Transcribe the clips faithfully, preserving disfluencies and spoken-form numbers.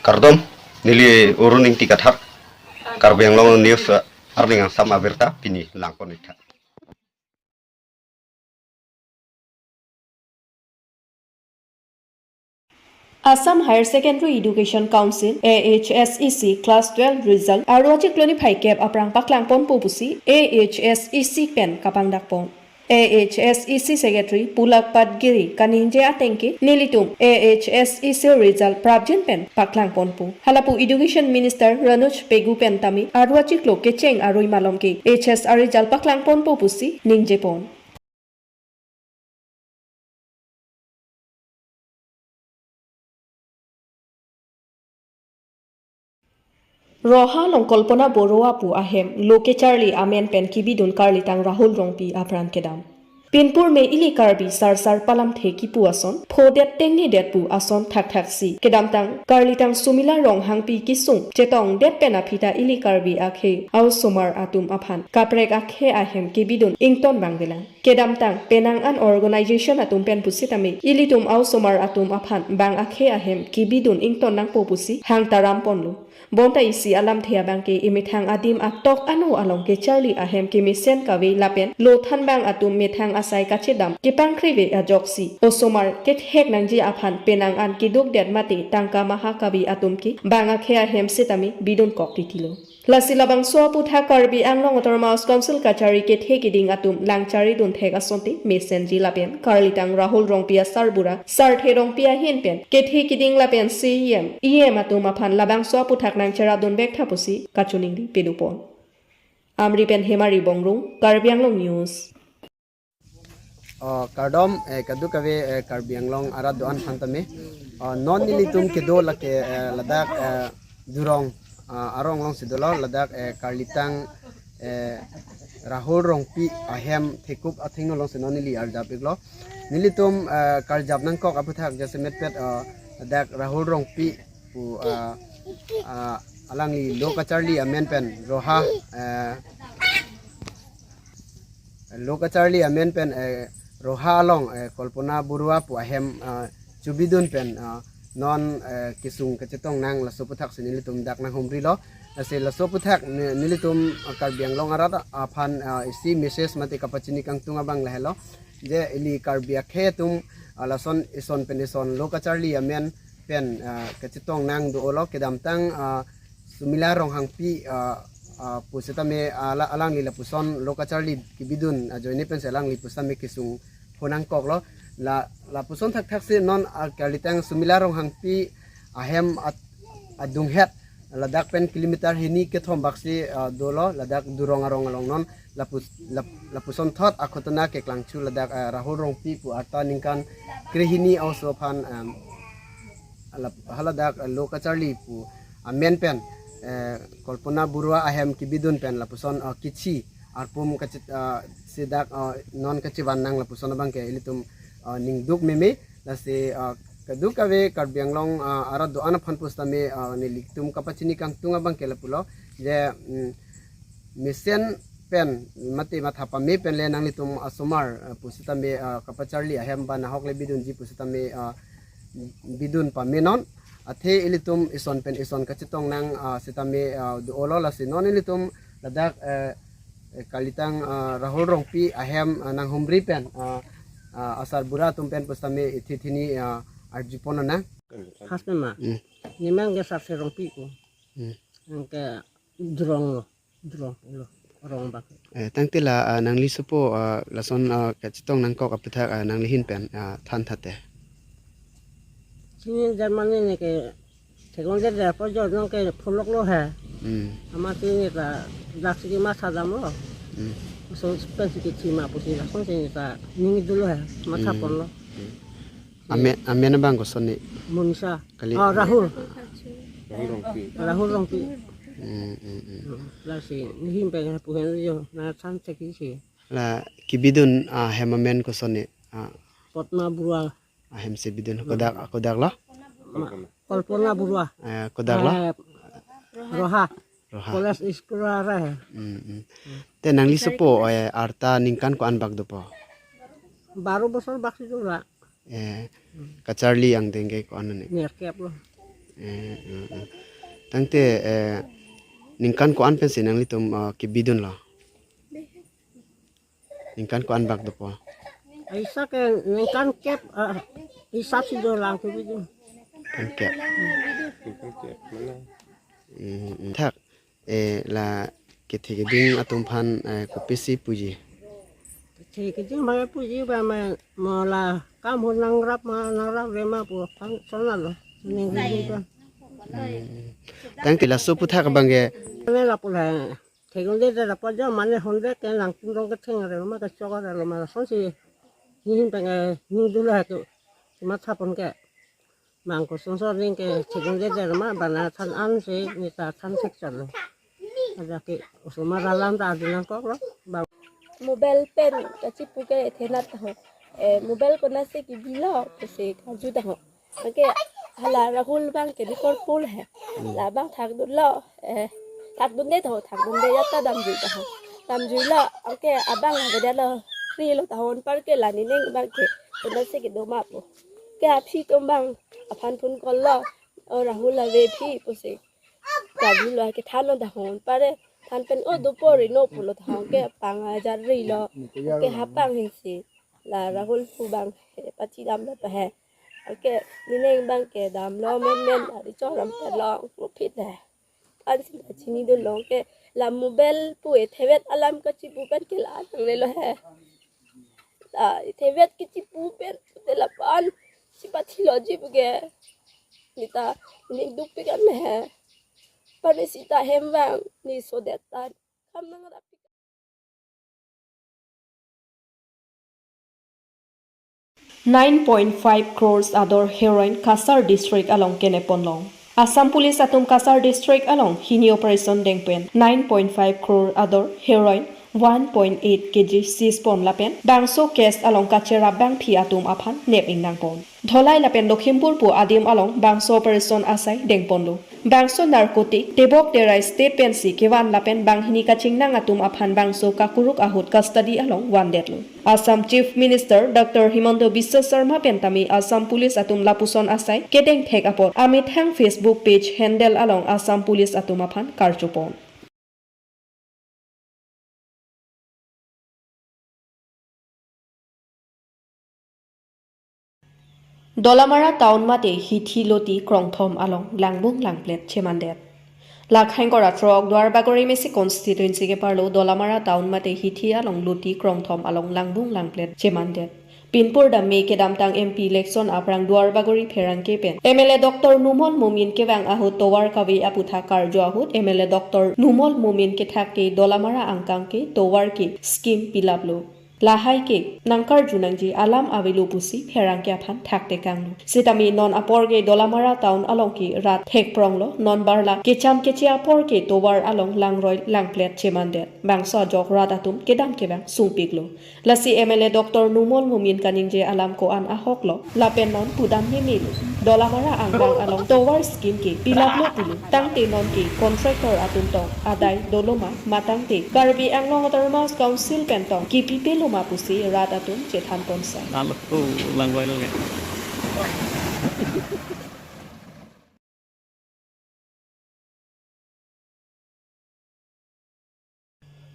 Kardom, neli Arun Ingti Kathar, Karbi Anglong News, eh, arni angsam abirta pini langpon-iktha. Assam Higher Secondary Education Council, A H S E C, Class twelve result arlo achiklo niphai kep aphrang paklangponpo pusi A H S E C pen kapangdakpon. A H S E C Secretary Pulak Patgiri kaningje ateng ke nelitum A H S E C result prapjin pen paklangponpo. Halapu Education Minister Ranoj Pegu pen tame arlo achiklo kecheng arui malom ke H S R result paklangponpo pusi ningjepon. Roha along Kalpana Baruah pu ahem lo kecharli amen pen kebidun karlitang Rahul Rongpi apran kedam. Pinpur me ili Karbi sarsar palamthe kipu ason, phodet tengnedet pu ason thakthaksi kedamtang karlitang Sumila Ronghangpi kesung chetongdet pen aphi ta ili Karbi akhei a-osomar atum aphan kaprek akhei ahem kebidun ington bang velang. Kedamtang penang an organization atum pen pusitame ilitum a-osomar atum aphan bang akhei ahem kebidun ington nangpo pusi hang taramponlo. Bonta isi alamthe abang ke emethang adim atok ano along kecharli ahem kemesen kave lapen lo thanbang atum methang asai kachedam kepangkrive ajoksi osomar kethek nangji aphan penang an kedukdet mate tangka maha kave atum ke bang akhei ahem sitame bidunkok titilo. Lasi labangso aputhak Karbi Anglong Autonomous Council kachari kethe kiding atum langchari dunthek asonte mesenji lapen karlitang Rahul Rongpi asarbura Sarthe Rongpi ahin pen kethe kiding lapen C E M, E M atum aphan labangso aputhak nangcherap dunvektha pusi kachiningri pedupon. Amri pen Hemari Bongrung, Karbi Anglong News. Oh, kardom, eh, kadokave, eh, Karbi Anglong arat do-an aphan tame. Oh, non nelitum kedo lake, eh, ladak, eh, Durong, ah, arong alongsi dolo, ladak, eh, karlitang, eh, Rahul Rongpi ahem thekup athengno alongsi non neli arjap-iklo. Nelitum, eh, karjap nangkok aputhak jasemetpet, eh, ladak Rahul Rongpi pu, ah, ah, alangli lo kacharli amen pen Roha, eh, lo kacharli amen pen, eh, Roha along, eh, Kalpana Baruah pu ahem, ah, chobidun pen, ah, non, eh, kesung kachetong nang laso aputhak si nelitum dak nanghumrilo. Lasi laso aputhak ne-, nelitum, ah, Karbi Anglong arat aphan, ah, isi message mate kapachini kangtung abang lahelo. Je ili Karbi akhei atum, ah, lason ison pen ison lo kacharli amen pen, ah, kachetong nang do-olo kedamtang, ah, Sumila Ronghangpi, ah, ah, pusitame ala-, alangli lapuson lo kacharli kebidun ajoine pensi alangli pusitame kesung phonangkoklo. La, lapuson thakthaksi non, ah, karlitang Sumila Ronghangpi ahem at-, adunghet ladak pen kilometer hini kethom baksi, ah, dolo ladak Durong arong along non lapus-, lap-, lapuson thot akhotona keklangchu ladak, ah, Rahul Rongpi pu arta ningkan krehini a-oso aphan, em, lap-, haladak, ah, lo kacharli pu amen pen, eh, Kalpana Baruah ahem kebidun pen lapuson, ah, kichi arpum kachit, ah, si dak, ah, non kachivan nang lapuson abang ke ilitum, ah, ningduk meme. Lasi, ah, kadokave Karbi Anglong, ah, arat do-an aphan pusitame, ah, nelitum kapachini kangtung abang ke lapulo. Je, mm, mesen pen mate matha pame pen le nanglitum a-osomar, ah, pusitame, ah, kapacharli ahem ba nahok le bidunji pusitame, ah, bidun pamenon. Athe ilitum ison pen ison kachetong nang, ah, sitame, ah, do-olo lasi non ilitum ladak, eh, eh, karlitang, ah, Rahul Rongpi ahem, ah, nanghumri pen, ah, ah, asarbura atum pen pusitame ithi thini, ah, arjupon nang. Husband ma. Hmm. Nemang ke Sarthe Rongpi ko. Hmm. Nang ke Durong lo. Durong lo. Rong bak. Eh, tangte la, ah, nangli sopo, ah, lason, ah, kachetong nangkok aputhak, ah, nangli ahin pen, ah, than thate. Sini Germany ne ke Theklongdet det apot jo nang ke pholoklo he. Hmm. Amat si ne ta dak si kematha damlo. Hmm. So pensi kethima pusi lason si ne ta ning dolo he. Matha Hmm. ponlo. Hmm. Amen, amen abang koson ne? Monisa. Kali. Ah, Rahul. Rahul Rongpi. Rahul Rongpi. Hmm, hmm, hmm. Hmm. Lasi nehin pen pu henlo jo. Nangthan thekji si. La kebidun, ah, ahem amen koson ne? Ah. Padma Baruah. Ahem si bidun kodak, kodak lo? Ma-, Kalpana Baruah. Eh, kodak lo? Eh, Roha. Roha. College school arei. Hmm, hmm. Te nangli sopo, eh, arta ningkan ko-an bak dopo? Baro bosor bak si dola. Eh, kacharli angdeng ke ko-an ne? Nerkep lo. Eh, eh, eh. Tangte, eh, ningkan ko-an pensi nanglitum, eh, kebidunlo? Ningkan ko-an bak dopo? Aisa ke ningkan kep, eh, hisap si dolang kebidun. Ningkan kep. Hmm, hmm. Thak, eh, la kethe keding atum aphan, eh, kopisi puji? Kethe keding ma puji ba ma, mo la kam ho nangrap ma, nangrap re ma pu aphan sonalo. Ning keding ba. Hmm. Tangte laso aphuthak abang ke. Mane lapu la. Theklongledet apot jo mane hondet ke nangtum rong ketheng arlo ma kechok arlo ma lasonsi. Nihin peng, eh, ning dula ke. Cuma thapon ke. Bang kosonsi ning ke theklongledet ma bana than ansi neta than thekchotlo. Ada ke osomar alam ta adi nangkoklo. Bang. Mobile pen kachipu ke thenat ho. Eh, mobile konatsi kebilo pusi karju ta ho. Anke hala Rahul bang ke Dikorpul he. Hmm. Labang thakdunlo, eh, thakdunde ta ho, thakdunde ya ta damjui ta ho. Damjuilo, anke abang ha kedalo, rilo ta ho, anparke la nining bang ke, konatsi kedo ma pu. Ke aphi atum bang, aphan phone call lo, o Rahul ave aphi pusi. Kadilo ke thanlo ta ho, anpare, than pen o dopo rino pulo ta ho, ke pang ajar rilo, ke hapang hesi. La Rahul pu bang, eh, pathi damlo pa he. Anke nining bang ke damlo menmen, ari choram ta long, lupit he. Ansi ta chinidunlo ke, la mobile pu e thevet alam kachipu pen ke la nanglelo he. La e thevet kachipu pen, te lapu-an, si pathilo ji pu ke. Neta, ning dukpik an he. Pame sita hem bang, ne sodet ta. Kam nangrap. Nine point five crores ador heroin Cachar district along kenepon long. Assam Police atum Cachar district along hini operation dengpen nine point five crore ador heroin one point eight K G seize pon lapen bangso case along kacherap bangphi atum aphan nep ingnang pon. Dholai lapen Lakhimpur pu adim along bangso operation asai dengponlo. Bangso narcotic tebok terai state pensi kevan lapen banghini kachingnang atum aphan bangso kakuruk ahut custody along vandetlo. Assam Chief Minister Doctor Himanta Biswa Sarma pen tame Assam Police atum lapuson asai kedengthek apot amethang Facebook page handle along Assam Police atum aphan karjupon. Dolamara town mate hithi loti krongthom along langbung langplet chemandet. Lakhang kora throk Duarbagori Mesi constituency keparlo Dolamara town mate hithi along loti krongthom along langbung langplet chemandet. Pinpur dam me kedamtang M P election aphrang Duarbagori pherangke pen M L A Doctor Numal Momin kevang ahut tovar kave aputhak karju ahut M L A Doctor Numal Momin kethak ke Dolamara angkang ke tovar ke scheme pilaplo. Lahai ke nangkarju nangji alam avelo pusi pherangke aphan thaktekanglo. Sitame non apor ke Dolamara town along ke rat thekpronglo, non barla kecham keche apor ke tovar along langroi langplet chemandet. Bangso ajok rat atum kedam kevang sungpiklo. Lasi M L A Doctor Numal Momin kaningje alam ko-an ahoklo. Lapen non pudam memelo. Dolamara angkang along tovar scheme ke pilaplo pulo. Tangte non ke contractor atum tong adai dolo ma, matangte Karbi Anglong Autonomous Council pen tong kipipelo ma pusi rat atum chethan ponsai. Alo, oh, langwai lo ya.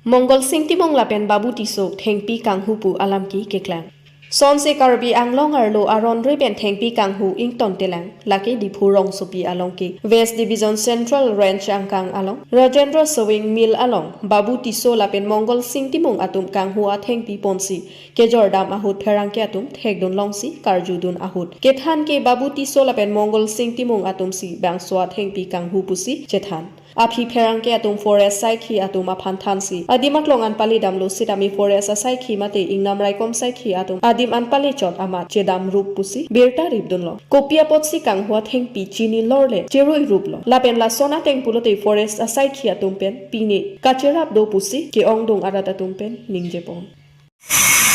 Mongol Sing Timung lapen Babu Tisso thengpi kanghu pu alam ke keklang. Sonse Karbi Anglong arlo aron re pen thengpi kanghu ingtontelang, lake Diphu rongsopi along ke West Division Central Range angkang along Rajendra Sewing Mill along Babu Tisso lapen Mongol Sing Timung atum kanghu athengpi ponsi kejordam ahut pherangke atum thekdun longsi karjudun ahut kethan ke Babu Tisso lapen Mongol Sing Timung atumsi bangso athengpi kanghu pusi chethan. Aphi pherangke atum forest saikhi atum aphan thansi adim aklong an pale damlo sitame forest asaikhi mate ingnam raikom saikhi atum adim an pale chot amat chedam rup pusi birta ripdunlo. Kopi apotsi kanghu athengpi chini lorle cherui ruplo. Lapen lason ateng pulote forest asaikhi atum pen pine kacherap do pusi ke-ongdung arat atum pen ningjepon.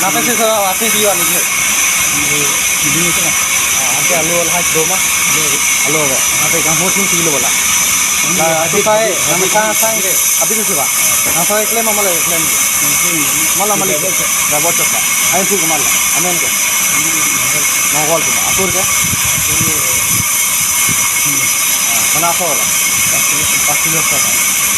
Nate si sara ati di ani je. Ini itu na. Ah, ante alo lahai do ma. Alo ba. Ante kanghu thengpi lo bala. La ati sai, nami sang sang ke. Abi tu siba. Nang sai claim mala claim. Mala mali. Rabot chok ba. Ain su mala. Amen ke. Mongol tu ma. Atur ke. Naso la. Pass kilo, pass kilo sa.